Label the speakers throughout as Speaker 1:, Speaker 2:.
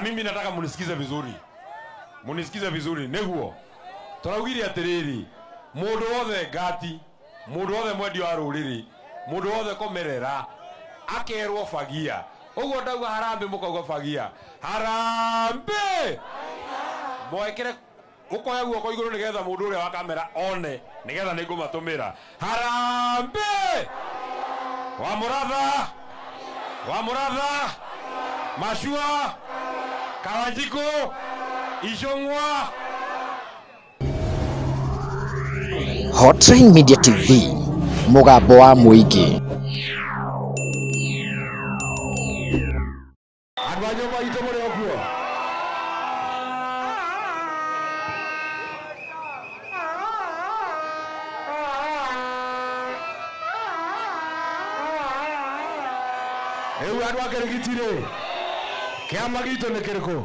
Speaker 1: Mimi nataka munisikize vizuri, munisikize vizuri niguo turaugire atiriri, mundu wothe ngati, mundu wothe mwendi wa ruriri, mundu wothe komerera akerwo fagia uguo ndauga harambe, mukauga fagia harambe, mwekere ukoya guoko iguru nigetha mundu uria wa kamera one nigetha ningumatumira harambe wa muratha wa muratha mashua Kawanjiku Icũng'wa.
Speaker 2: Hotline Media TV, mũgambo wa mũingĩ.
Speaker 1: Andũ a nyũmba itũ mũrĩ o kuo? Rĩu andũ a Kĩrigiti rĩ, kĩama gitũ nĩ kĩrĩkũ?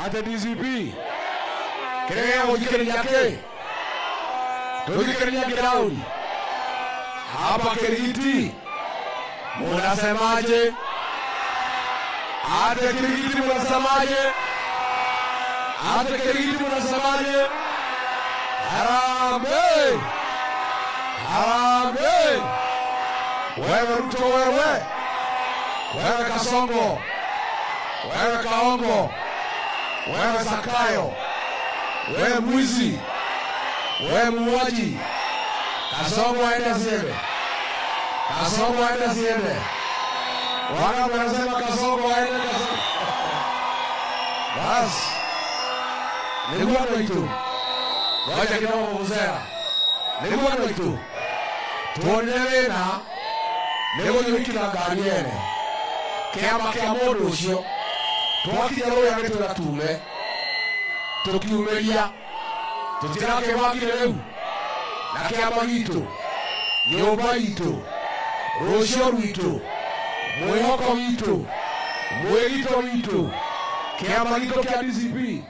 Speaker 1: Atĩ DCP kĩrĩa gĩgũthikĩrĩria kĩ? Tũthikĩrĩria ground hapa Kirigiti, munasemaje? Ate Kirigiti munasemaje? Ate Kirigiti munasemaje? Harambee! Harambee! Wewe Ruto, wewe wewe Kasongo, wewe Kaongo, wewe Zakayo, wewe mwizi, wewe muuaji, Kasongo aende asiende? Kasongo aende asiende? Wangapi wanasema Kasongo aende? Kasongo bas nĩguo andũ aitũ, ngoja kidogo kũgũcera, nĩguo andũ aitũ tuonire wĩna nĩ gũthiũrũkĩra ngari ene kĩama kĩa mũndũ ũcio twakinya rũĩ agĩtwĩra tume, tũkiumĩria tũtirakĩbangire rĩu na kĩama gitũ, nyũmba itũ, rũcio rwitũ, mwĩhoko witũ, mwĩgito witũ, kĩama gitũ kĩa DCP.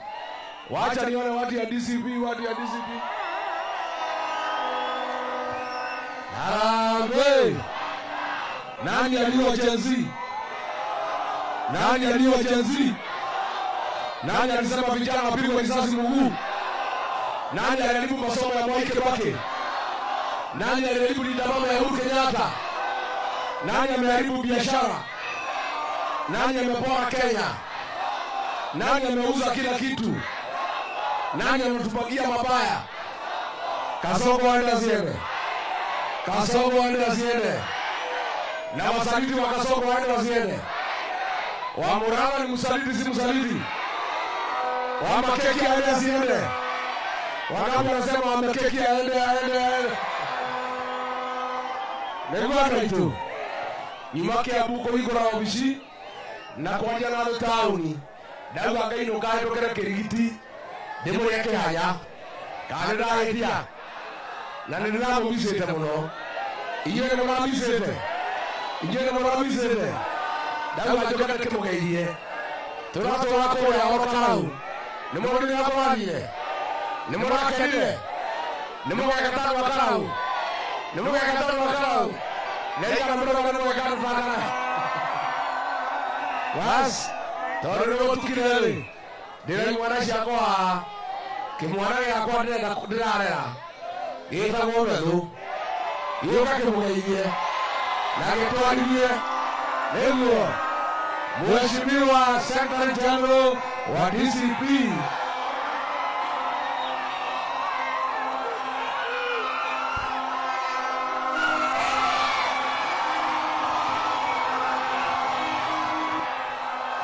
Speaker 1: Wacha nione watu ya DCP, watu ya DCP. Harambee! Nani aliwa Gen Z? Nani aliwa Gen Z? Nani alisema vijana wapigwe risasi mguu? Nani aliharibu masomo ya Mwai Kibaki? Nani aliharibu Linda Mama ya Uhuru Kenyatta? Nani ameharibu biashara? Nani amepora Kenya? Nani ameuza kila kitu? Nani ametupagia mabaya? Kasongo aende asiende? Kasongo aende asiende? Na wasaliti wa Kasongo waende wasiende? Wa Murang'a ni msaliti, si msaliti? Wa Makeki aende asiende? Wangapi wanasema wa Makeki aende, aende, aende? Nĩguo andũ aitũ nyuma Kiambu kũhingũra obici na kwaria na andũ taũni, ndauga Ngai nũkahĩtũkĩre Kĩrigiti ndĩmũrĩe kĩhanya kana nĩ ndahĩtia, na nĩ ndĩramũmicĩte mũno. Inyuĩ nĩ mũramicĩte, inyuĩ nĩ mũramicĩte. Ndauga njũke ndĩkĩmũgeithie tũratwara kũrĩa oro karau. Nĩ mũronire ũrĩa kũrathire? Nĩ mũrakenire? Nĩ mũgegeta andũ a karau? Nĩ mũgegeta andũ a karau? Nĩ aigana mũrauga nĩ mũgeka andũ a karau? Bas tondũ nĩ gũtukire rĩ, ndĩna imwana ciakwa haha, kĩmwana gĩakwa ndĩrenda ndĩrarera gĩtagwo Methũ, gĩũka kĩmũgeithie na gĩtwarithie nĩguo Mheshimiwa Secretary General wa DCP.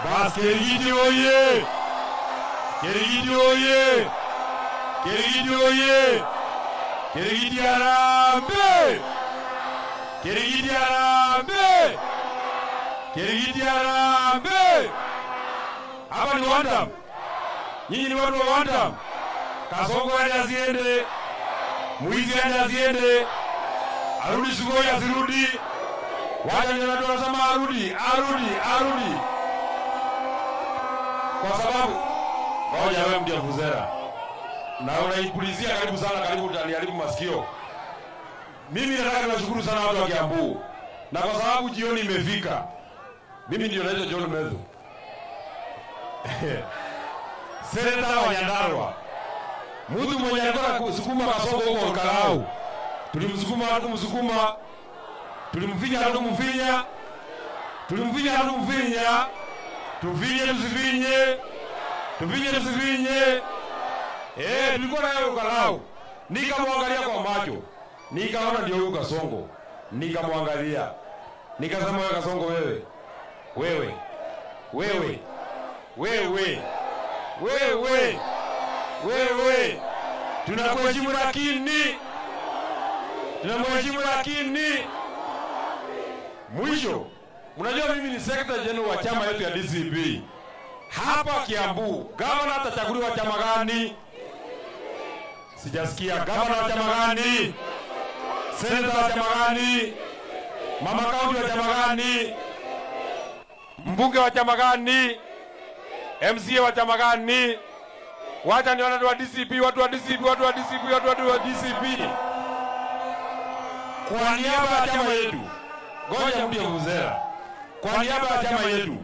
Speaker 3: Bas Kirigiti oye! Kirigiti oye! Kirigiti oye! Kirigiti harambee! Kirigiti harambee! Kirigiti harambee! Hapa ni Wantam. Nyinyi ni watu wa Wantam. Kasongo aende asiende? Mwizi aende asiende? Arudi Sugoi asirudi? Wacha ni watu wanasema arudi, arudi, arudi. Kwa sababu ngoja wewe mtu ya Vuvuzela. Na unaipulizia karibu sana, karibu utaniharibu masikio. Mimi nataka niwashukuru sana watu wa Kiambu. Na kwa sababu jioni imefika, Mimi ndio naitwa John Methu. Seneta wa Nyandarua, mtu mwenye alikuwa kusukuma Kasongo huko Olkalou. Tulimsukuma, hatumsukuma, tulimfinya, hatumfinya, tulimfinya, hatumfinya, tufinye tusifinye, tufinye tusifinye. Eh, tulikuwa naye Olkalou, nikamwangalia kwa macho, nikaona ndio huyu Kasongo, nikamwangalia, nikasema, wewe Kasongo, wewe, wewe, wewe, wewe, wewe, wewe, tunakuheshimu lakini, tunamheshimu lakini mwisho, mnajua mimi ni secretary general wa chama yetu ya DCP hapa Kiambu. Gavana atachaguliwa chama gani? Sijasikia. Gavana wa chama gani? Senator wa chama gani? Mama kaunti wa chama gani? Mbunge wa chama gani? MCA wa chama gani? Wacha nione watu wa DCP, watu wa DCP, watu wa DCP, watu wa DCP. Kwa niaba ya chama yetu, ngoja mtu ya. Kwa niaba ya chama yetu,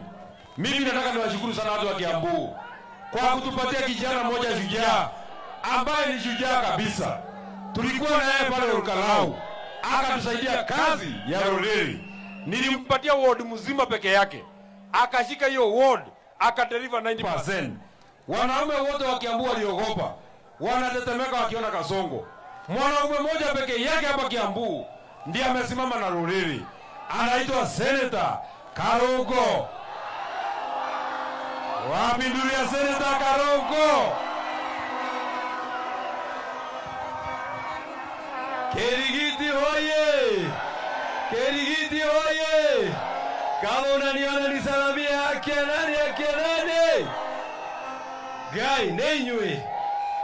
Speaker 3: mimi nataka niwashukuru sana watu wa Kiambu kwa kutupatia kijana mmoja shujaa ambaye ni shujaa kabisa. Tulikuwa na yeye pale Olkalou, akatusaidia kazi ya Roreri. Nilimpatia ward mzima peke yake, akashika hiyo ward akadeliver 90%. Wanaume wote wa Kiambu waliogopa, wanatetemeka wakiona Kasongo. Mwanaume mmoja peke yake hapa Kiambu ndiye amesimama na Roreri, anaitwa Senator Karugo. Wapi nduru ya Senator Karugo?
Speaker 4: Kirigiti hoye! Kirigiti hoye! Kama unaniona nisalamie, haki ya nani? Haki ya nani? Ngai nĩ inyuĩ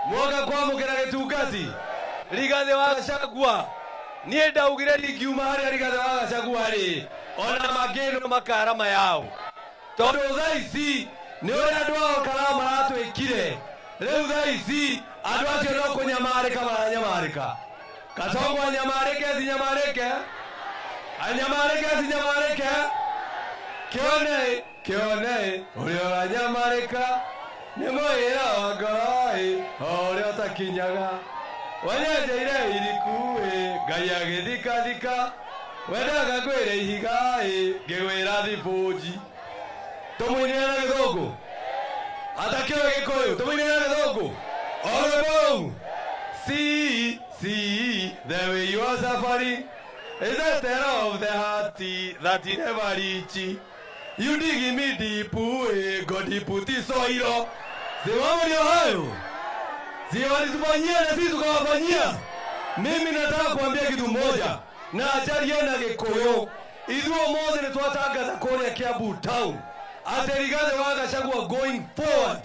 Speaker 4: mwoka kwamũkĩra gĩtungati Rigathĩ wa Gachagua. Niĩ ndaugire ndingiuma harĩa Rigathĩ wa Gachagua rĩ, ona mangĩnwo makarama yao, tondũ thaa ici nĩ ũrĩa andũ a Olkalou maratwĩkire. Rĩu thaa ici andũ acio no kũnyamarĩka maranyamarĩka. Kasongo anyamarĩke, asinyamarĩke? Anyamarĩke, asinyamarĩke? Kĩone, kĩone ũrĩa ũranyamarĩka nĩ mwĩra wa ngoro-ĩ, o ũrĩa ũtakinyaga wanyenjeire iriku-ĩ, Ngai agĩthikathika wendaga ngwĩre ihiga-ĩ, ngĩgwĩra thibũnji. Tũmũinĩre na Gĩthũngũ, atakĩũĩ Gĩkũyũ, tũmũinĩre na Gĩthũngũ. Honorable, see, see the way you are suffering is the terror of the heart that he never reach. You dig me deep, God put it soil. Si ndio hayo, si walitufanyia na sisi tukawafanyia. Mimi nataka kuambia kitu moja na ajarie na Gĩkũyũ, ithuĩ ũmũthĩ nĩ twatangatha kũrĩa Kiambu town atĩ Rigathĩ wa Gachagua going forward,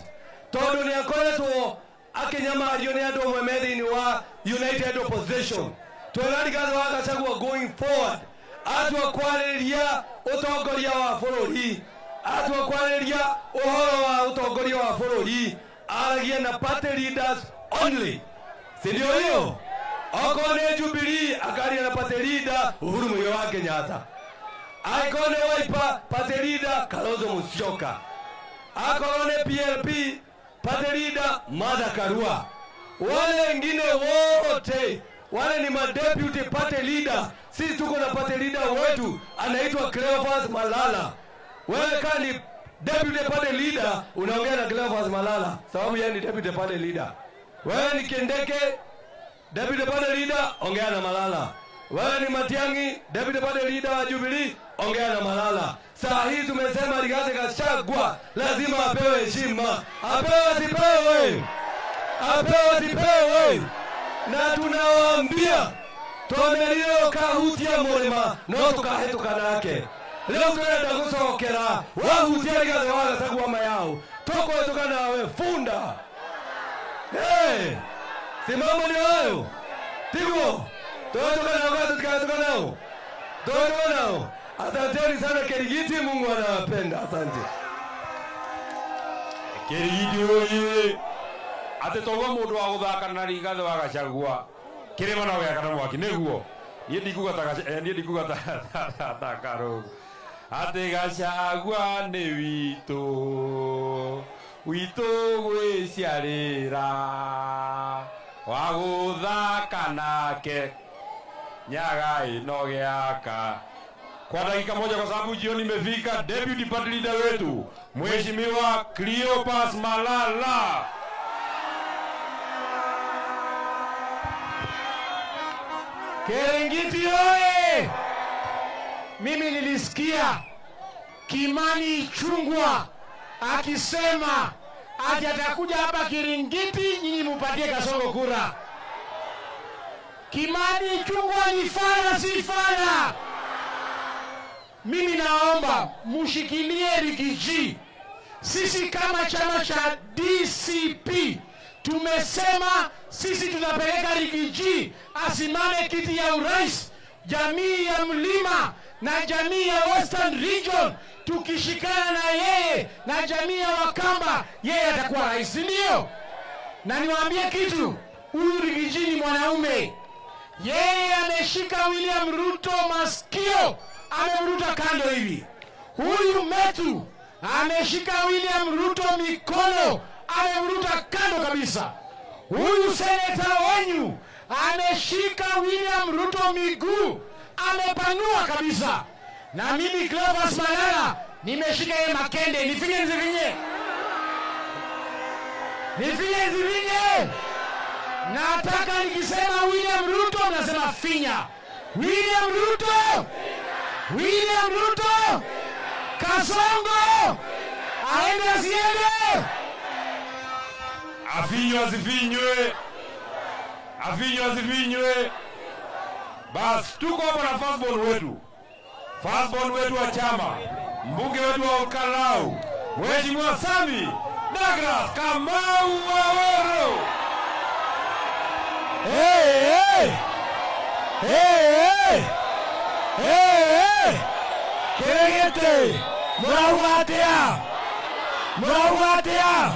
Speaker 4: tondũ nĩ akoretwo akĩnyamario nĩ andũ amwe me thĩinĩ wa United Opposition. Twĩra Rigathĩ wa Gachagua going forward, atua kwarĩrĩria ũtongoria wa bũrũri, atua kwarĩrĩria ũhoro wa ũtongoria wa bũrũri, aragie na party leaders only, si ndio hiyo? Okorwo nĩ Jubilee, akaria na party leader Uhuru Muigai wa Kenyatta. Angĩkorwo nĩ Wiper, party leader Kalonzo Musyoka. Akorwo nĩ PLP, party leader Martha Karua. Wale wengine wote wale ni madeputy party leader. Sisi tuko na party leader wetu anaitwa Cleophas Malala. Wewe kama ni deputy party leader, unaongea na Cleophas Malala sababu yeye ni deputy party leader. Wewe ni Kindiki, deputy party leader, ongea na Malala. Wewe ni Matiang'i, deputy party leader wa Jubilee, ongea na Malala. Saa hii tumesema Rigathi Gachagua lazima apewe heshima, apewe asipewe, apewe asipewe. Na tunawaambia twamerire kahutia mũrĩma no tũkahĩtũka nake. Rĩu tũrenda gũcokera wahutia Rigathĩ wa Gachagua mayao, tũkũhĩtũka nawe funda. Hey, simamo nĩ hayo, tiguo tuhĩtũka nao kana tutikahĩtũka nao? Tuhĩtũka nao. Asanteni sana Kirigiti, Mungu anawapenda. Asante.
Speaker 3: Kirigiti oye! Atĩ toguo mũndũ wa gũthaka na Rigathĩ wa Gachagua kĩrĩma no gĩakana mwaki nĩguo niĩ ndikuga ta niĩ ndikuga ta Karũngũ atĩ Gachagua nĩ witũ. Witũ gwĩciarĩra wa gũthaka nake nyaga ĩno gĩaka. Kwa dakika moja, kwa sababu jioni imefika, deputy party leader wetu Mheshimiwa Cleopas Malala.
Speaker 5: Keringiti oye! Mimi nilisikia Kimani Ichung'wah akisema ati atakuja hapa Kiringiti, nyinyi mupatie Kasongo kura. Kimani Ichung'wah ni fala, si fala? Mimi naomba mushikilie Riggy G. Sisi kama chama cha DCP tumesema sisi tunapeleka Riggy G asimame kiti ya urais. Jamii ya Mlima na jamii ya Western Region tukishikana na yeye na jamii ya Wakamba, yeye atakuwa rais, ndio? Na niwaambie kitu, huyu Riggy G ni mwanaume. Yeye ameshika William Ruto masikio, amemruta kando hivi. Huyu Methu ameshika William Ruto mikono, amemruta kando kabisa. Huyu seneta wenyu ameshika William Ruto miguu, amepanua kabisa. Na mimi Cleophas Malala nimeshika yeye makende, nifinye nisifinye? Nifinye nisifinye? Nataka nikisema William Ruto nasema finya. William Ruto! William Ruto! Kasongo! Aende asiende?
Speaker 3: Afinywe asifinywe? Afinywe asifinywe? Bas, tuko hapa na firstborn wetu, firstborn wetu wa chama, mbunge wetu wa Ol Kalou, Mheshimiwa Sammy Douglas Kamau Waweru.
Speaker 1: Hey, hey! Hey, hey! Hey, hey! Kirigiti, murauga atia? Murauga atia?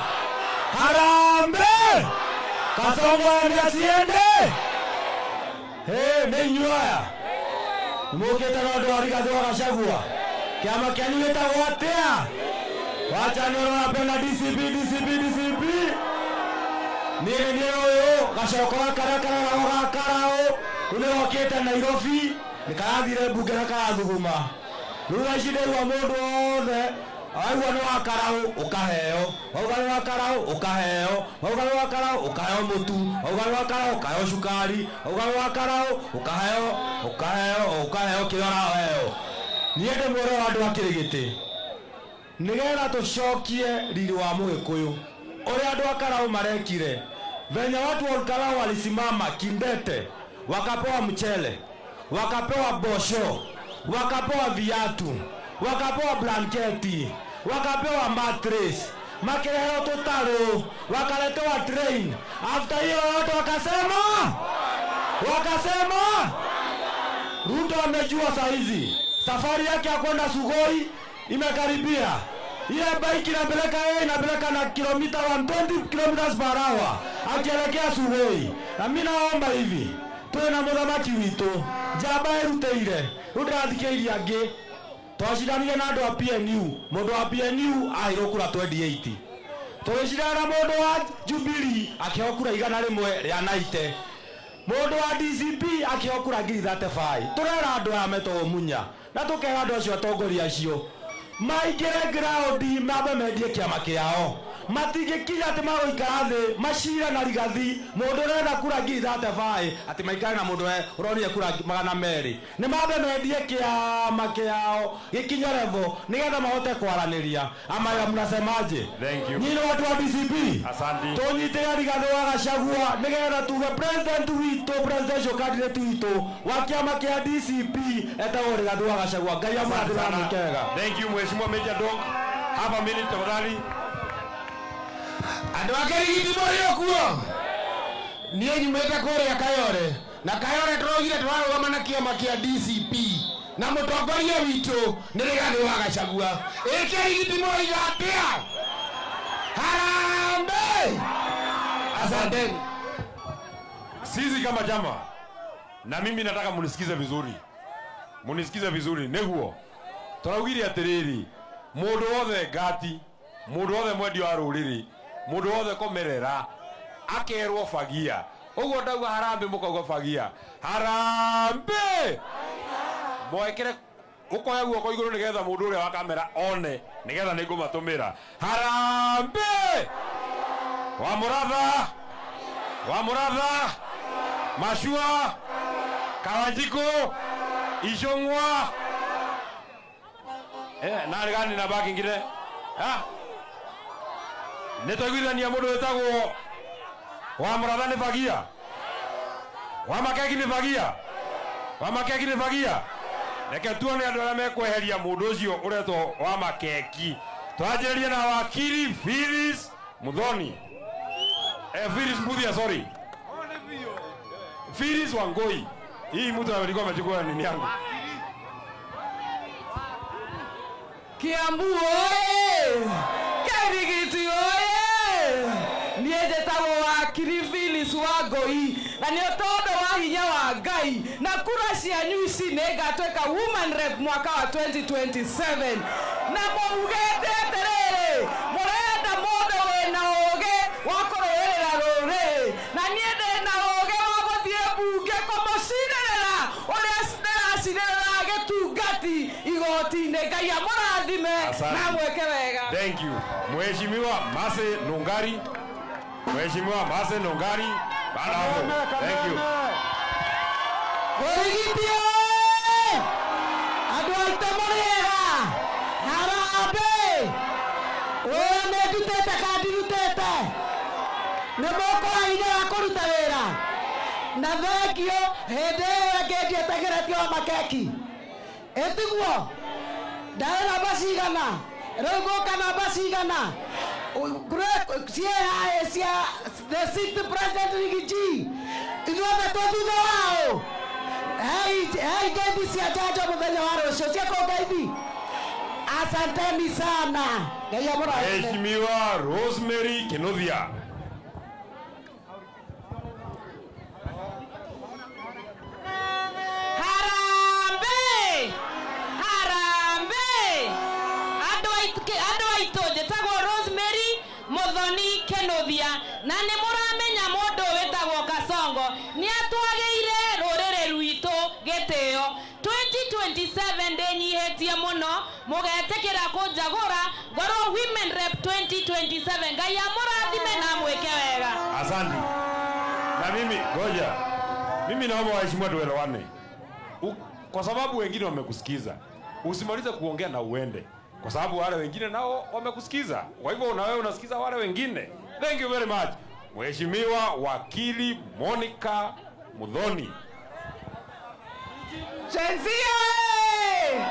Speaker 1: Harambee! Kasongo aende asiende? Hey, nĩ inyuĩ aya mũkĩte na ũndũ wa Rigathĩ wa Gachagua, kĩama kĩanyu gĩtagwo atĩa? Wacha nione wanapenda DCP, DCP, DCP. Niĩ nĩ niĩ ũyũ gacoko gaka kararagwo ga karaũ, rĩu nĩgokĩte Nairobi, nĩ karathire mbunge na karathuguma. Rĩu thaa ici ndĩrua mũndũ wothe waigua nĩ wa karaũ ũkaheo, wauga nĩ wa karaũ ũkaheo, wauga nĩ wa karaũ ũkaheo mũtu, wauga nĩ wa karaũ ũkaheo cukari, wauga nĩ wa karaũ ũkaheo, ũkaheo, ũkaheo kĩrĩa ũraheo. Niĩ ndĩmwĩre andũ a Kĩrĩgĩtĩ, nĩgetha tũcokie riri wa Mũgĩkũyũ ũrĩa andũ a Karau marekire, venye watu wa Karau walisimama kindete, wakapewa mchele, wakapewa bosho, wakapewa viatu, wakapewa blanketi, wakapewa mattress, makireheo tũtarũ, wakaletewa train. After hiyo yote wakasema Ruto amejua saa hizi safari yake ya kwenda Sugoi imekaribia. Ile bike inapeleka yeye, inapeleka na kilomita 120 kilometers per hour akielekea Sugoi. Na mimi naomba hivi, tuwe na mũthamaki witũ njamba ĩrutĩire, rĩu ndĩrathikĩrĩria angĩ twacindanire na andũ a PNU, mũndũ wa PNU aheirwo kura 28, tũgĩcindana na mũndũ wa Jubilee akĩheo kura 190, mũndũ wa DCP akĩheo kura 35,000. Tũrera andũ aya metagwo Munya na tũkera andũ acio, atongoria acio maingĩre ground, mambe mendie kĩama kĩao. Matingĩkinya atĩ magũikara thĩ macire na Rigathi, mũndũ ũrenda kura 35,000, atĩ maikare na mũndũ ũronire kura 200. Nĩ mambe mendie kĩama kĩao gĩkinye level nĩgetha mahote kwaranĩria. Ama mnasemaje?
Speaker 3: Thank you.
Speaker 1: Nyinyi watu wa DCP?
Speaker 3: Asante.
Speaker 1: Tũnyitĩre Rigathĩ wa Gachagua nĩgetha tuge president witũ, presidential candidate witũ wa kĩama kĩa DCP etagwo Rigathĩ wa Gachagua. Ngai amũrathime na mwĩke wega.
Speaker 3: Thank you, Mheshimiwa Major Dong. Have a minute, tafadhali.
Speaker 5: Andũ a Kĩrigiti, mũrĩ okuo? Niĩ nyumĩte kũrĩa Kayore, na Kayore tũraugire tũrarũgama na kĩama kĩa DCP na mũtongoria witũ nĩ Rigathĩ wa Gachagua. Ĩ Kĩrigiti mũroiga atĩa? Harambee! Asanteni.
Speaker 3: Sisi kama chama, na mimi nataka munisikize vizuri, munisikize vizuri, niguo tũraugire atĩrĩrĩ, mũndũ wothe ngati Mundu wothe mwendi wa ruriri, mundu wothe komerera akerwo fagia. Uguo ndauga harambe mukauga fagia. Harambe! Mwekere ukoya guoko iguru nigetha mundu uria wa kamera one nigetha ningumatumira. Harambe! Wa Muratha! Wa Muratha! Mashua! Kawanjiko! Icung'wa! Nari gani na baki ngine? Ha? Nitwaiguithania mundu witagwo wa Muratha ni fagia. Wa Makeki ni fagia. Wa Makeki ni fagia. Reke tuone andu aria mekweheria mundu ucio uretwo wa Makeki. Twanjĩrĩrie na wakiri Phyllis Muthoni. Phyllis Muthia, sorry. Phyllis Wangoi. Hii mtu alikuwa amechukua nini yangu.
Speaker 6: Kiambu oye! Kirigiti oye! Niĩ njĩtagwo wakiri Phyllis Wangoi na nĩ tondũ wa hinya wa Ngai na kura cianyu ici nĩ ngatuĩka woman rep mwaka wa 2027 na mũugĩte atĩrĩrĩ, mũrenda mũndũ wĩna ũgĩ wa kũrũĩrĩra rũrĩrĩ na niĩ ndĩna ũgĩ wa gũthiĩ mbunge kũmũcinĩrĩra ũrĩa ndĩracinĩrĩra gĩtungati igoti-inĩ. Ngai amũrathime na mwĩke wega.
Speaker 3: Thank you. Mheshimiwa Mase Nungari. Mheshimiwa Mase Nungari. Baada hapo. Thank you.
Speaker 6: Origiti oye! Andũ aitũ mũrĩega? Harambee! Wĩra nĩ ndutĩte kana ndirutĩte? Nĩ mũkũhe hinya wa kũruta wĩra? Na thengio hĩndĩ ĩyo ĩngĩ ndietagĩrĩtio wa Makeki. Ĩtiguo? Ndarĩ namba cigana? Rĩu ngũka namba cigana? Ciĩ cia the sixth president Rigiji. Ithuothe twĩ thutha wao. Hei ngeithi cia njanjo mũthenya wa rũciũ cia kũngeithi. Asanteni sana. Ngai amũrathime.
Speaker 3: Mheshimiwa Rosemary Kinuthia.
Speaker 7: Harambee! Harambee! Andũ aitũ njĩtagwo Rosemary Muthoni Kinuthia na nĩ mũramenya mũndũ wĩtagwo Kasongo nĩ atwagĩire rũrĩrĩ rwitũ gĩtĩo. 2027 ndĩnyihĩtie mũno mũgetĩkĩra kũnjagũra ngorwo women rep 2027. Ngai amũrathime na amwĩke wega.
Speaker 3: Asante. Na mimi ngoja, mimi naomba waheshimiwa tuelewane, kwa sababu wengine wamekusikiza. Usimalize kuongea na uende, kwa sababu wale wengine nao wamekusikiza. Kwa hivyo na wewe unasikiza wale wengine. Thank you very much. Mheshimiwa Wakili Monica Muthoni.
Speaker 6: Gen Z oye!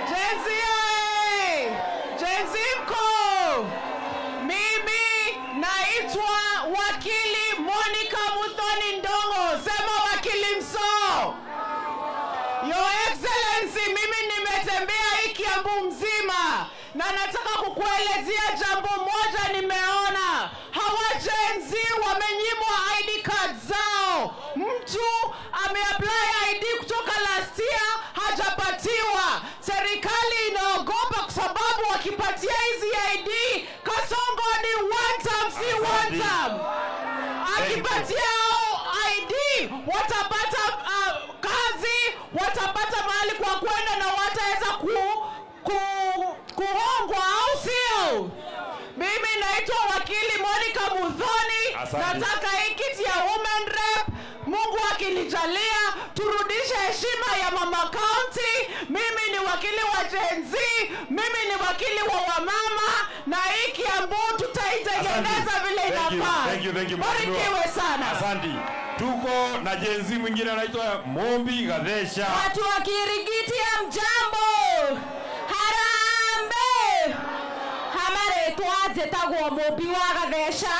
Speaker 6: Gen Z oye! Gen Z mko! Mimi naitwa Wakili Monica Muthoni Ndongo. Sema wakili mso. Your Excellency, mimi nimetembea hii Kiambu mzima na nataka kukuelezea jambo moja nimeona. Hawa Gen Z wamenyimwa ID card zao. Mtu ameapply ID kutoka last year hajapatiwa. Serikali inaogopa kwa sababu wakipatia hizi ID Kasongo ni one term, si one term. Akipatia ID watapata kazi, watapata mahali kwa kwenda na wataweza kuhongwa, au sio? Mimi naitwa Wakili Monica Muthoni. Nataka hii kiti ya women rep. Mungu akinijalia turudishe heshima ya mama county. Mimi ni wakili wa Gen Z, mimi ni wakili wa wamama, na hii Kiambu tutaitengeneza vile inafaa.
Speaker 3: Thank you, thank you.
Speaker 6: Barikiwe sana.
Speaker 3: Asante. Tuko na Gen Z mwingine anaitwa Mombi Gadesha.
Speaker 7: Watu wa Kirigiti ya mjambo. Harambee! Hamaretwa njĩtagwo Mombi wa Gathesha.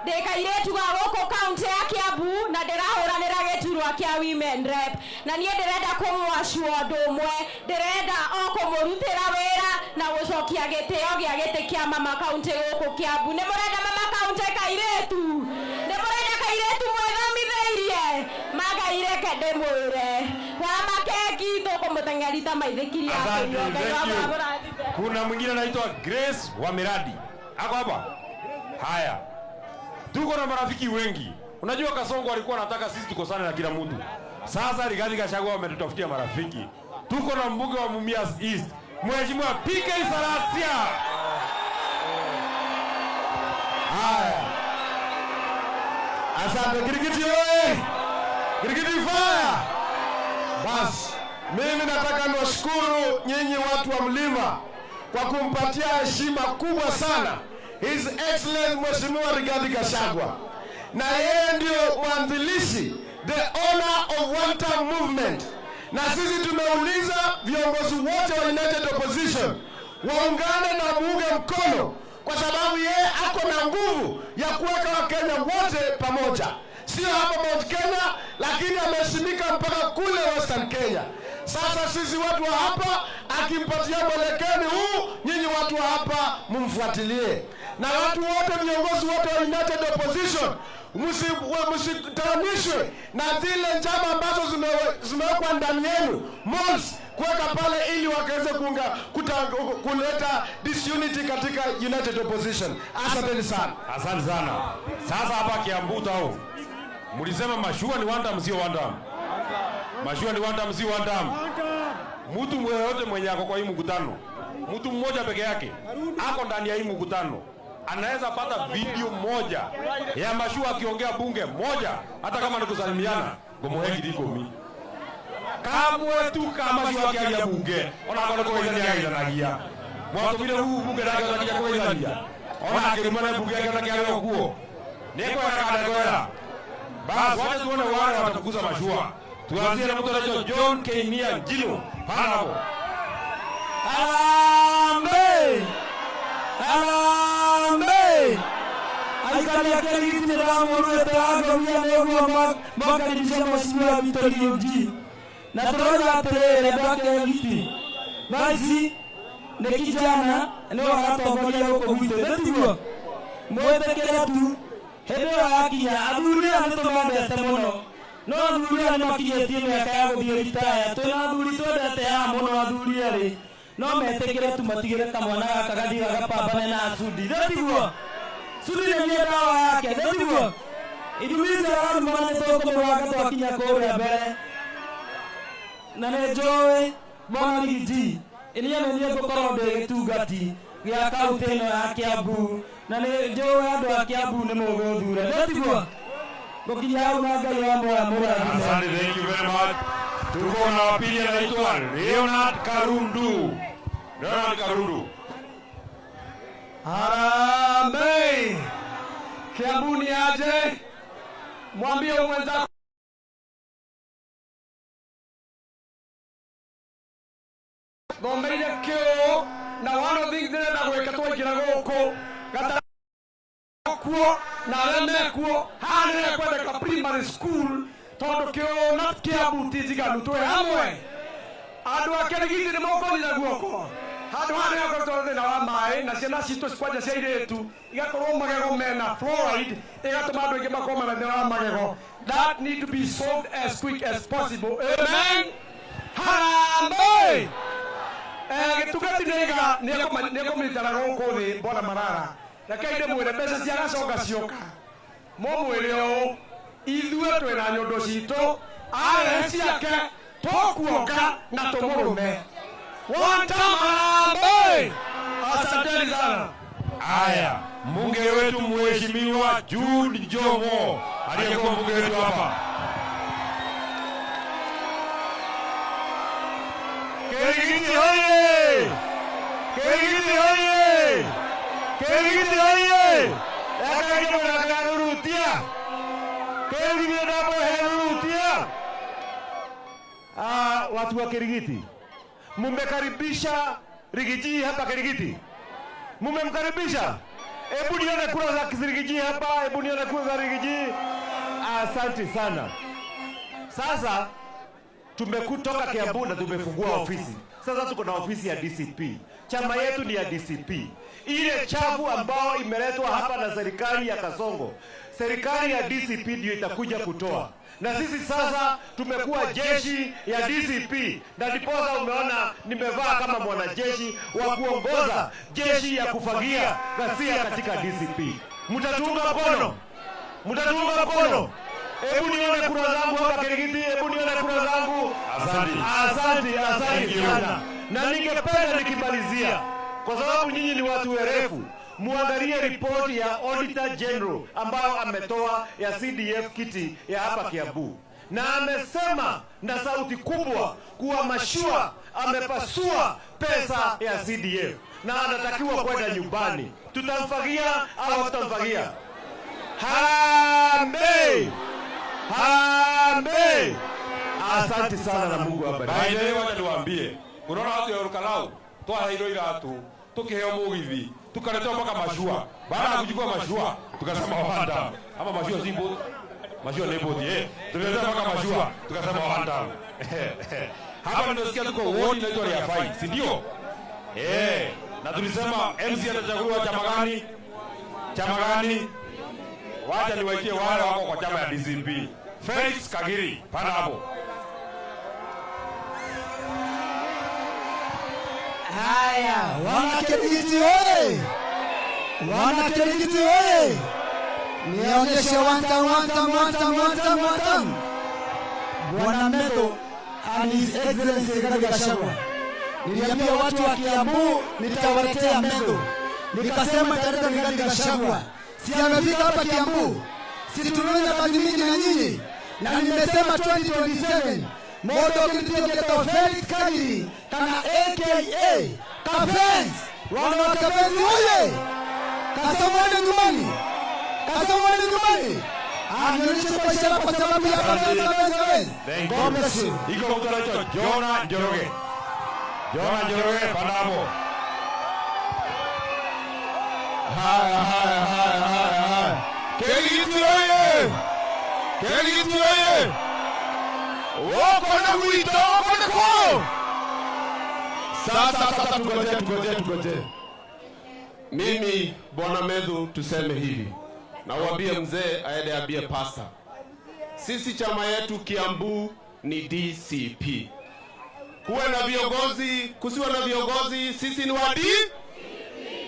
Speaker 7: Ndĩ kairĩtu ga gũkũ kaunti ya Kiambu na ndĩrahũranĩra gĩturwa kĩa women rep. Na niĩ ndĩrenda kũmwacua ũndũ ũmwe, ndĩrenda o kũmũrutĩra wĩra na gũcokia gĩtĩo gĩa gĩtĩ kĩa mama kaunti gũkũ Kiambu. Nĩ mũrenda mama kaunti kairĩtu? Nĩ mũrenda kairĩtu mwĩthomithĩirie? Magaireke ndĩmwĩre wa Makeki tũkũmũteng'erita maithĩkiri ya
Speaker 3: Asante,
Speaker 7: kũnyua. Ngai
Speaker 3: thank you.
Speaker 7: wa mũrathime.
Speaker 3: Kuna mwingine anaitwa Grace wa Miradi. Ako hapa? Haya. Tuko na marafiki wengi. Unajua Kasongo alikuwa anataka sisi tukosane na kila mtu. Sasa Rigathi Gachagua ametutafutia marafiki. Tuko na mbunge wa Mumias East, Mheshimiwa PK Salasya.
Speaker 1: Haya. Asante Kirigiti oye! Kirigiti fire! Bas, mimi nataka niwashukuru nyinyi watu wa mlima kwa kumpatia heshima kubwa sana His Excellency Mheshimiwa Rigathi Gachagua, na yeye ndio mwanzilishi, the owner of One Term Movement, na sisi tumeuliza viongozi wote wa United Opposition waungane na muunge mkono, kwa sababu yeye ako na nguvu ya kuweka Wakenya wote pamoja, sio hapa Mount Kenya, lakini ameheshimika mpaka kule Western Kenya. Sasa sisi watu wa hapa, akimpatia mwelekeo ni huu, nyinyi watu wa hapa mumfuatilie, na watu wote, viongozi wote wa United Opposition, msitaanishwe na zile njama ambazo zimewekwa ndani yenu moles kuweka pale ili wakaweze kuleta disunity katika United Opposition. Asanteni sana.
Speaker 3: Asante sana. Sasa hapa Kiambu town mlisema mashua ni one term, sio one term. Mashua ni one term, sio one term. Mtu yeyote mwenye ako kwa hii mkutano, mtu mmoja peke yake ako ndani ya hii mkutano, anaweza pata video moja ya mashua akiongea bunge moja, hata kama ni kusalimiana, ngumuhe 10,000 kamwe tu kama mashua akiaria bunge, ona akorwo kũgeithania ageithanagia mwatũmire rĩu bunge ndangĩhota kũgeithania, ona akĩrumana bunge yake ona kĩarĩ kuo nĩkwera kana nĩkwera. Basi wacha tuone wale watakuza mashua. Tuanzie na mtu anaitwa John Keinia Njino. Pana hapo.
Speaker 8: Harambee! Harambee! Aikari a Kĩrigiti nĩndamũrũĩte wa ngũria nĩguo makaribisha Mheshimiwa Victor G. Na tũroiga atĩrĩrĩ, andũ a Kĩrigiti, thaa ici nĩ kijana nĩwe aratongoria gũkũ gwitũ, nĩ tiguo? Mwĩtĩkĩre tu hĩndĩ ĩyo yakinya. Athuri aya nĩ tũmendete mũno, no athuri aya nĩ makinyĩtie mĩaka ya gũthiĩ ritaya. Twĩna athuri twendete haha mũno, athuri erĩ, no metĩkĩre tu matigĩre kamwana gaka gathiĩ gagapambane na Sudi, nĩ tiguo? Sudi nĩ niĩ ndawa yake, nĩ tiguo? Ithuri icio araruma nĩ tũkũmũranga twakinya kũrĩa mbere, na nĩ njũĩ Bwana Rigiji niĩ nĩ niĩ ngũkorwo ndĩ gĩtungati gĩa kaunti ĩno ya Kiambu, na nĩ njũĩ andũ a Kiambu nĩ mũgũthure, nĩ tiguo? Gũkinya hau na Ngai wa moya mũrathime.
Speaker 3: Asante, thank you very much. Tuko na wa pili anaitwa Leonard Karundu. Leonard Karundu.
Speaker 4: Harambee! Kiambu ni aje? Mwambie mwenzako thomeire kĩũ, na one of things ndĩrenda gwĩka twaingĩra gũkũ kuo na arĩa mekuo haha nĩ kwendeka primary school, tondũ kĩũ na Kiambu ti njiganu. Twĩ hamwe, andũ a Kĩrigiti nĩ mũkũnyita guoko. Handũ haha nĩ hakoretwo na thĩna wa maĩ, na ciana citũ kwanja cia airĩtu igakorwo magego mena fluoride, ĩgatũma andũ aingĩ makorwo mena thĩna wa magego. That need to be solved as quick as possible. Amen. Harambee! Gĩtungati nĩga nĩekũmĩritana gũkũ thĩ. Bwana Marara, rekei ndĩmwĩre, mbeca cia gaconga cioka, mũmwĩre ũũ, ithuĩ twĩna nyondo citũ, arehe ciake tũkuoka na tũmũrũme. One time, harambee! Asanteni sana.
Speaker 3: Haya, mbunge wetu Mheshimiwa Jude Jomo aliyekuwa mbunge wetu hapa.
Speaker 4: Kirigiti hoye! Kirigiti hoye! Kirigiti hoye! Yakaje mnakarurutia. Kirigiti ndapo herurutia. Ah, watu wa Kirigiti, mumekaribisha Rigiji hapa Kirigiti? Mumemkaribisha? Hebu nione kura za Rigiji hapa, hebu nione kura za Rigiji. Asante sana. Sasa tumekutoka Kiambu na tumefungua ofisi. Sasa tuko na ofisi ya DCP. Chama yetu ni ya DCP. Ile chafu ambao imeletwa hapa na serikali ya Kasongo, serikali ya DCP ndio itakuja kutoa. Na sisi sasa tumekuwa jeshi ya DCP, na ndiposa umeona nimevaa kama mwanajeshi wa kuongoza jeshi ya kufagia ghasia katika DCP. Mtatuunga mkono? Mtatuunga mkono? Hebu nione kura zangu hapa Kirigiti, hebu nione kura zangu.
Speaker 3: Asante.
Speaker 4: Asante,
Speaker 3: Thank
Speaker 4: asante
Speaker 3: you.
Speaker 4: sana. Na ningependa nikimalizia, kwa sababu nyinyi ni watu werevu, muangalie ripoti ya Auditor General ambayo ametoa ya CDF kiti ya hapa Kiambu, na amesema na sauti kubwa kuwa Mashua amepasua pesa ya CDF na anatakiwa kwenda nyumbani. Tutamfagia au hatutamfagia? Harambee! Harambee! Asante sana na Mungu awabariki.
Speaker 3: By the way, wacha niwaambie, unaona watu ya Olkalau twaheirwo iratu tukiheo mugithi tukaletewa mpaka mashua. Baada ya kuchukua mashua tukasema one term, ama mashua si boat, mashua ni boat eh, tuliletewa mpaka mashua tukasema one term. Hapa ndio tuko ward inaitwa Riafai, si ndio? Eh, na tulisema MC atachaguliwa chama gani? Chama gani? Wacha niwaitie wale wako kwa chama ya DCP. Felix Kagiri, panda hapo.
Speaker 8: Haya, wana Kirigiti oye! Wana Kirigiti oye! Nionyeshe one time, one time, one time, one time, one time. Bwana Methu and His Excellency Rigathi Gachagua. Niliambia watu wa Kiambu nitawaletea Methu, nikasema nitaleta Rigathi Gachagua. Si amefika hapa Kiambu? Si tumefanya kazi mingi na nyinyi, na nimesema 2027 modo kitio Felix Kagiri kana aka Kafenzi. Wana wa Kafenzi oye! Kasomoni nyumbani, Kasomoni nyumbani. Anionyeshe kwa ishara kwa sababu ya Kafenzi, Kafenzi, Kafenzi.
Speaker 3: Thank you.
Speaker 8: God bless you.
Speaker 3: Iko mtu anaitwa Jona Njoroge. Jona Njoroge, panda hapo.
Speaker 1: Haya, haya, haya, haya, haya. Kirigiti oye! Kirigiti oye! Woko na mwito, woko na kwao. Sasa sasa, tugoje, tugoje, tugoje. Mimi Bwana Methu, tuseme hivi, na uambie mzee aende ambie pasta, sisi chama yetu Kiambu ni DCP. Kuwe na viongozi, kusiwe na viongozi, sisi ni wa D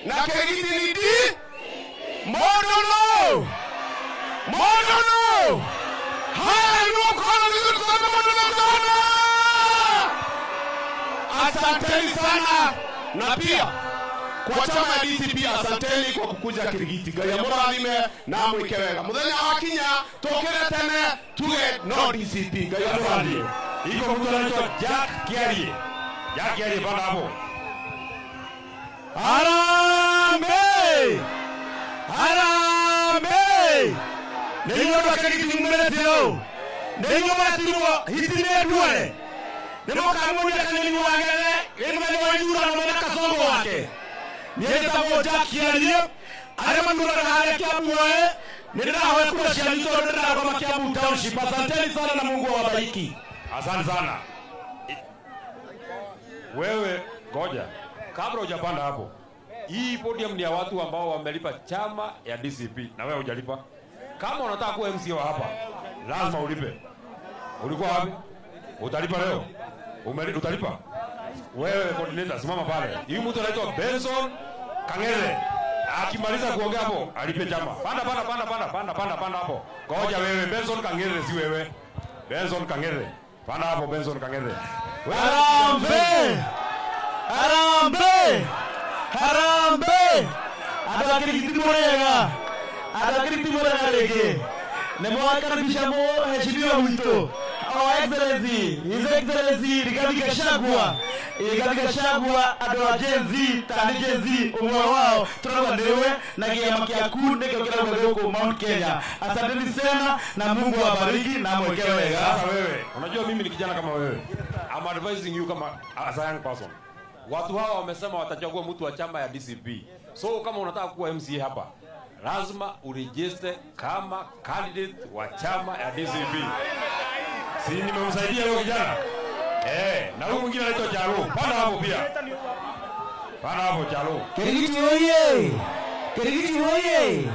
Speaker 1: na Kirigiti ni D. Modono, modono. Haya, inua mkono vizuri, tuseme modono sana. Asanteni sana, na pia kwa chama ya DCP asanteni kwa kukuja Kirigiti. Ngai amũrathime na amwĩke wega. Mũthenya wa kinya tũkĩre tene tuge no DCP. Ngai amũrathime.
Speaker 3: Iko mtu anaitwa Jack Kiarie. Jack Kiarie, panda hapo.
Speaker 4: Harambee! Harambee! Nĩ andũ a Kirigiti mumĩrĩte ũũ, nĩ inyuĩ mwetirwo hiti nĩ nduere, nĩ mũkamuonia kana nĩ wagere nĩ mũthenya wa ithurano mena Kasongo wake. Niĩ njĩtagwo Jack Kiarie, arĩa matũraga harĩa Kiambu oe, nĩ ndĩrahoya kura cianyu tondũ ndĩrarũgama Kiambu Township. Asanteni sana na Mungu awabariki.
Speaker 3: Asante sana. Wewe ngoja, kabla hujapanda hapo, hii podium ni ya watu ambao wamelipa chama ya DCP na wewe hujalipa. Kama unataka kuwa MC wa hapa, lazima ulipe. Ulikuwa wapi? Utalipa leo? Utalipa? Wewe coordinator, simama pale. Huyu mtu anaitwa Benson Kangere. Akimaliza kuongea hapo, alipe chama. Panda, panda, panda, panda, panda, panda, panda hapo. Ngoja wewe Benson Kangere, si wewe. Benson Kangere. Panda hapo Benson Kangere. Wewe
Speaker 8: Harambee! Harambee! Harambee! Andũ a Kirigiti mũrĩega, andũ a Kirigiti mũrĩega rĩngĩ. Nĩ mwakaribisha mheshimiwa witũ, Our Excellency, His Excellency Rigathi Gachagua. Rigathi Gachagua, andũ a Gen Z, ta nĩ Gen Z ũmwe wao tũrauga nĩwe na kĩama kĩaku nĩkĩo kĩrauga gũkũ Mount Kenya. Asanteni sana na Mungu awabariki na amweke wega.
Speaker 3: Sasa wewe, unajua mimi ni kijana kama wewe. I'm advising you kama as a young person. Watu hawa wamesema watachagua mtu wa chama ya DCP. So kama unataka kuwa MCA hapa, lazima uregister kama candidate wa chama ya DCP. Si nimemsaidia huyo kijana? Eh, na huyu mwingine anaitwa Jaro. Panda hapo pia. Pana hapo Chalo.
Speaker 8: Kirigiti oye! Kirigiti oye!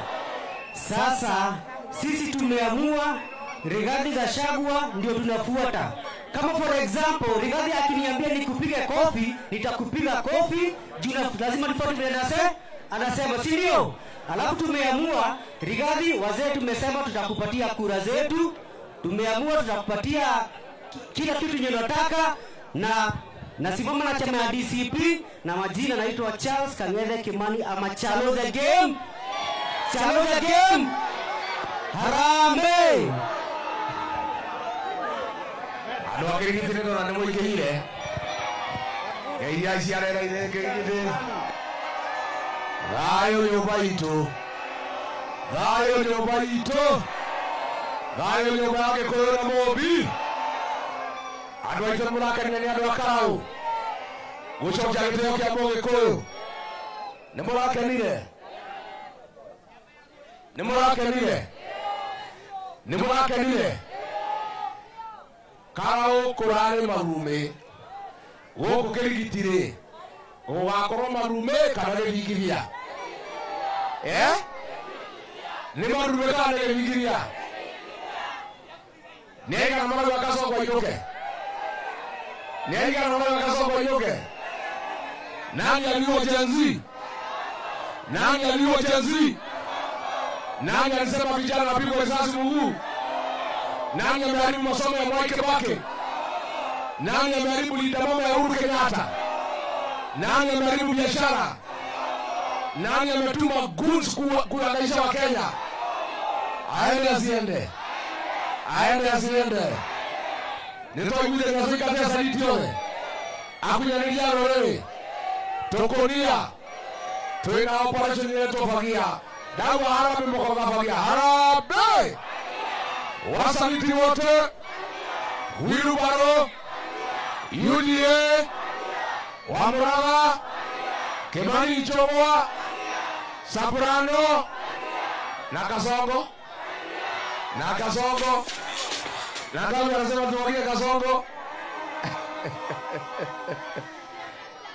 Speaker 8: Sasa sisi tumeamua Rigathi Gachagua ndio tunafuata. Kama for example, Rigathi akiniambia nikupige kofi, nitakupiga kofi juu lazima nifuate vile anasema, si ndio? Alafu tumeamua Rigathi, wazee tumesema tutakupatia kura zetu, tumeamua tutakupatia kila kitu yenye unataka, na nasimama na chama ya DCP na majina naitwa Charles Kang'ethe Kimani ama Chalo the game. Chalo the game. Harambee.
Speaker 1: Andå a kä rigiti nä ndona nä må ingä hire ngeithia ciarera-inä kä rigiti. Thayå nyå mba itå, thayå nyå mba itå, thayå nyå mba ya gä kå yå na må mbi. Andå aitå nä må rakenire nä andå a Karau gå cokia gä tä o kä a må gä kå yå. Nä må rakenire, nä må rakenire, nä må rakenire. Karau kũrarĩ marumĩ gũkũ kĩrigiti-rĩ, gũgakorwo marumĩ kana gĩthingithia? Eh? Nĩ marumĩ kana nĩ gĩthingithia? Nĩ aigana marauga Kasongo ainũke? Nĩ aigana marauga Kasongo ainũke? Nani aliua Gen Z? Nani aliua Gen Z? Nani alisema vijana wapigwe risasi mguu? Nani ameharibu masomo ya Mwai Kibaki? Nani ameharibu Linda Mama ya Uhuru Kenyatta? Nani ameharibu biashara? Nani ametuma goons kuhangaisha wa Kenya? Aende asiende? Aende asiende? Nitoiguire na saliti yothe akunyanĩria rũrĩrĩ tũkũnia twĩna operation ĩretwo fagia ndauga harambee mũkoga fagia harambee. Wasaliti wote, wheelbarrow, UDA, Wamuraga, Kimani Ichung'wa, Soprano na Kasongo, na Kasongo na kama anasema tuwagie Kasongo.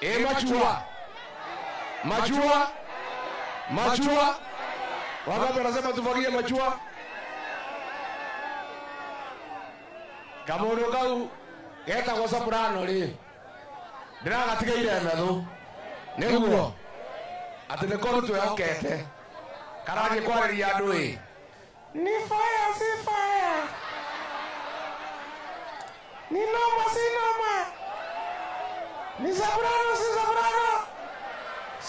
Speaker 1: E, machua machua machua, wangapi wanasema tufagie machua? Kamundu kau getagwo Soprano ri, ndĩragatigeire methu nĩguo atĩ nĩ korwo twĩhokete karathiĩ kwarĩria andũ ĩ ni fire si fire, ni noma si noma, ni Soprano si Soprano.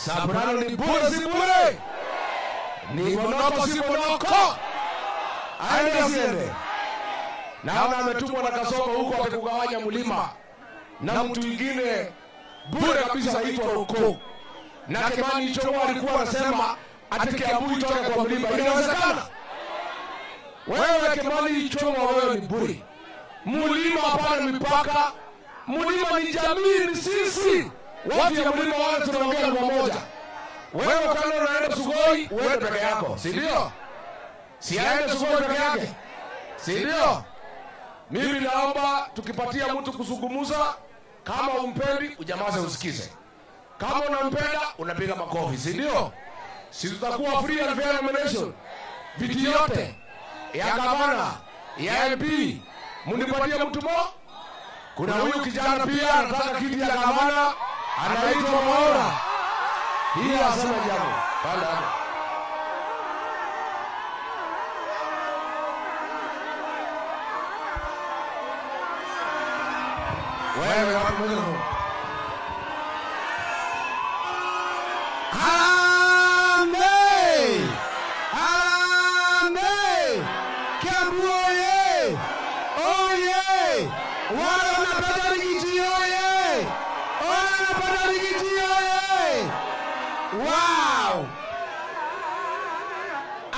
Speaker 1: Soprano ni bure si bure, ni bonoko si bonoko. Aende asiende? Naona ametumwa na Kasongo huko atakugawanya mlima na mtu mwingine bure kabisa aitwa Ruko. Na Kimani Ichung'wa alikuwa anasema ati Kiambu itoke kwa mlima. Inawezekana? Wewe Kimani Ichung'wa, wewe ni bure. Mlima hapana mipaka. Mlima ni jamii, ni sisi. Watu ya mlima wale tunaongea pamoja. Wewe kama unaenda Sugoi, uende peke yako, si ndio? Si aende Sugoi peke yake, si ndio? Mimi naomba tukipatia mtu kuzungumza, kama umpendi unyamaze usikize. Kama unampenda unapiga makofi, si ndio? Si tutakuwa free and fair nomination. Viti yote ya gavana, ya MP, mnipatie mtu mo. Kuna huyu kijana pia anataka kiti ya gavana, anaitwa Mwaura. Hii asema jambo. Panda hapo. Wewe hapo mmoja.
Speaker 9: Harambee! Harambee! Kiambu oye! Oye! Wale wanapenda Riggy oye! Wale wanapenda Riggy oye! Wow!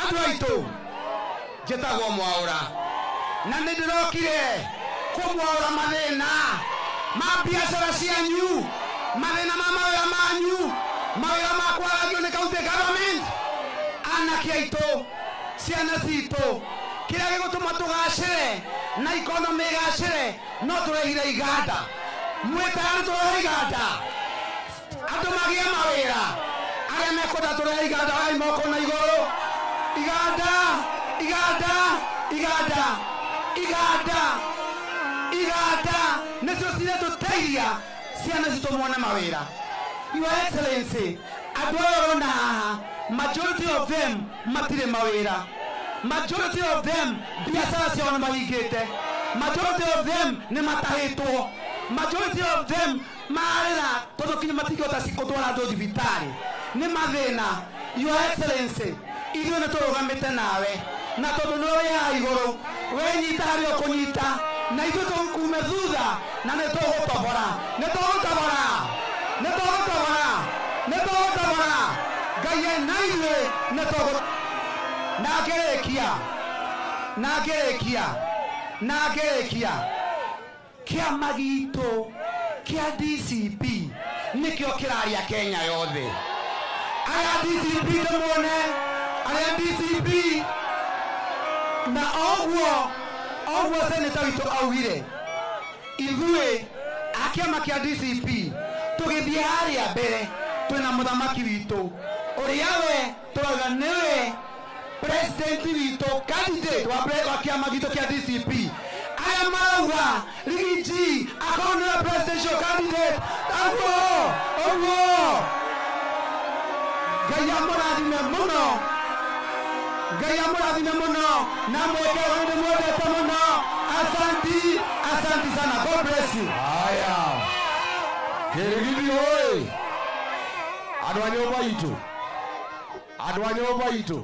Speaker 9: Andũ aitũ, njĩtagwo Mwaũra na nĩ ndĩrokire kũmwaũra mathĩna ma biacara cianyu, mathĩna ma mawĩra manyu, mawĩra ma kwaragio nĩ county government. Anake aitũ, ciana citũ, kĩrĩa gĩgũtũma tũgacĩre na economy ĩgacĩre no tũrehire iganda. Mwĩ tayari tũrehe iganda? Andũ magĩe mawĩra. Arĩa mekwenda tũrehe iganda oyai moko na igũrũ. Iganda, iganda, iganda, iganda, iganda nĩcio ciretũteithia ciana citũ muone mawĩra. Your Excellency, andũ aya ũrona haha, majority of them matirĩ mawĩra, majority of them biacara ciao nĩ mahingĩte, majority of them nĩ matahĩtwo, majority of them marĩra tondũ kinya matingĩhota gũtwara andũ thibitarĩ nĩ mathĩna. Your Excellency, ithuĩ nĩ tũrũgamĩte nawe, na tondũ nĩwe wĩ haha igũrũ, wenyita harĩa ũkũnyita na ithuĩ tũkume thutha, na nĩ tũgũtobora, nĩ tũgũtobora, nĩ tũgũtobora, nĩ tũgũtobora. Ngai e na ithuĩ, nĩ tũgũ na ngĩrĩkia, na ngĩrĩkia, na ngĩrĩkia, kĩama gitũ kĩa DCP nĩkĩo kĩraria Kenya yothe. Aya DCP tũmuone, aya DCP. Na oguo oguo seneta witũ augire, ithuĩ a kĩama kĩa DCP tũgĩthiĩ harĩa mbere twĩna mũthamaki witũ ũrĩa we tũrauga nĩwe president witũ, candidate wa kĩama gitũ kĩa DCP. Aya marauga Riggy G akorwo nĩwe presidential candidate. Ũguo ũguo. Ngai amũrathime mũno, Ngai amũrathime mũno na mweke ũyũ. Nĩ mwendete mũno. Asanti, asanti sana. God bless you.
Speaker 1: Haya, Kirigiti oi, andũ a nyũmba itũ, andũ a nyũmba itũ,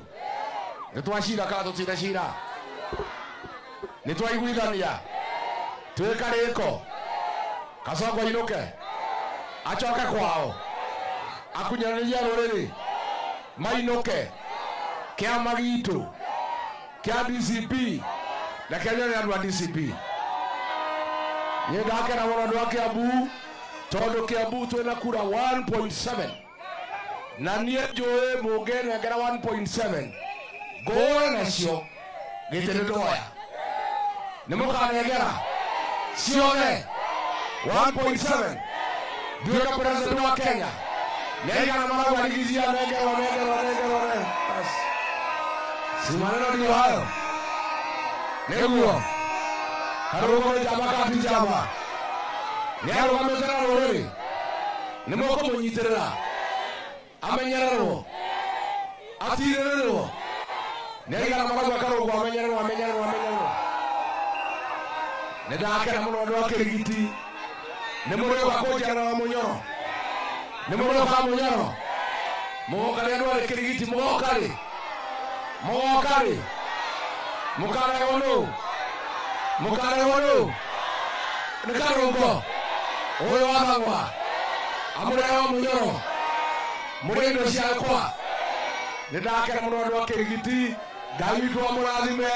Speaker 1: nĩ twacira kana tũtine cira? Nĩ twaiguithania twĩ karĩko Kasongo ainũke acoke kwao akunyanĩria rũrĩrĩ mainũke. Kĩama gitũ kĩa DCP na kĩanio nĩ andũ a DCP. Niĩ ndakena mũno andũ a Kiambu, tondũ Kiambu twĩna kura 1.7, na niĩ njũĩ mũngĩnengera 1.7 ngũre nacio gĩtĩ nĩ ndoya. Nĩ mũkanengera ciothe 1.7 nduĩke president wa Kenya? Nĩaigana marauga Riggy G anengerwo, nengerwo, nengerwo? Basi, si maneno ndio hayo? Nĩguo Karũgũ nĩ njamba kana ti njamba? Nĩ arũgamĩte na rũrĩrĩ, nĩ mũkũmũnyitĩrĩra amenyererwo, atirĩrĩrwo. Nĩ aigana marauga Karũgũ amenyererwo, amenyererwo, amenyererwo? Nĩ ndakena mũno andũ a Kĩrigiti. Nĩ mũrĩũka kũnjerera Mũnyoro? Nĩ mũrĩũka Mũnyoro? Mũgoka rĩ andũ arĩ Kĩrigiti? Mũgoka rĩ? Mũgoka rĩ? Mũkarehwo nũ? Mũkarehwo nũ? Nĩ Karũngo ũyũ wa Thang'wa amũrehwo Mũnyoro mũrĩ indo ciakwa. Nĩ ndakena mũno andũ a Kĩrigiti. Ngai witũ amũrathime.